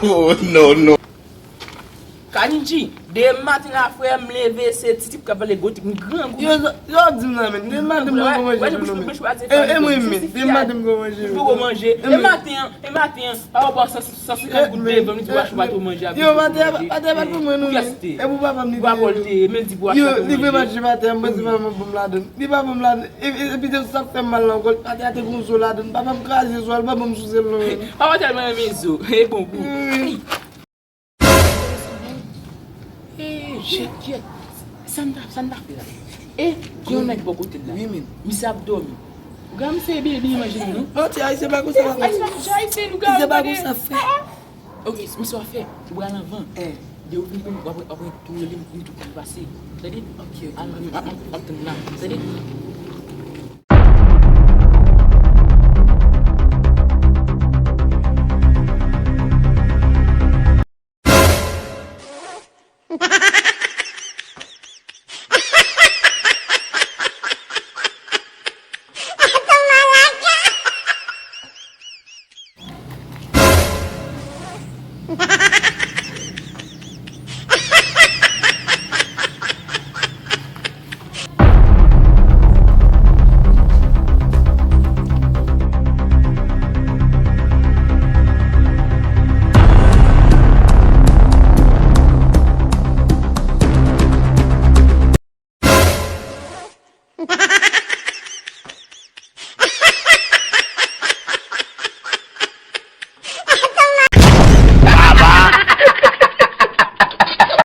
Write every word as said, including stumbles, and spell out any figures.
Oh, no, no. Kanidji, demen maten la, frè, m leve, se Titip k ap pale, gwo tip, m grangou. Yo, yo ap di m nan, men, demen maten m poko manje, non, men. E, e mwen menm, demen maten m poko manje, non. M poko manje. E maten an, e maten an, papa pran san, san senkant goud devan m, li di, "Wa chou pa tou manje avè yo." Yo, maten, maten pa pou mwen, non, men. E pou papa m, li te. Bwa kòlte, men l di, "Wa chou pa tou manje." Yo, li vle manje maten an, m panse papa m ap ban m ladann. Li pa ban m ladann. E, e, epi de sa k fè m mal la ankò, atè a te gon zo ladann. Papa m kraze zo a, li pa ban m souse l non, men. Papa tèlman renmen zo. E bon pou ou. Ey, jèt, jèt. Sa n ta, sa n ta fè la? E, gen yon nèg bò kote l la. Wi, men. Misye ap dòmi. Ou gade misye byen, byen manje li, non? Non, ti Ayisyen pa konsa, papa. Ayisyen pa konsa, frè. Ok, misye w ap fè, ou pral anvan. Lè ou vin pou m, w ap, w ap tou rele m, m tou konnen pase. Tande? Ok, ok. Al, m, m, m, m ap tann la. Tande?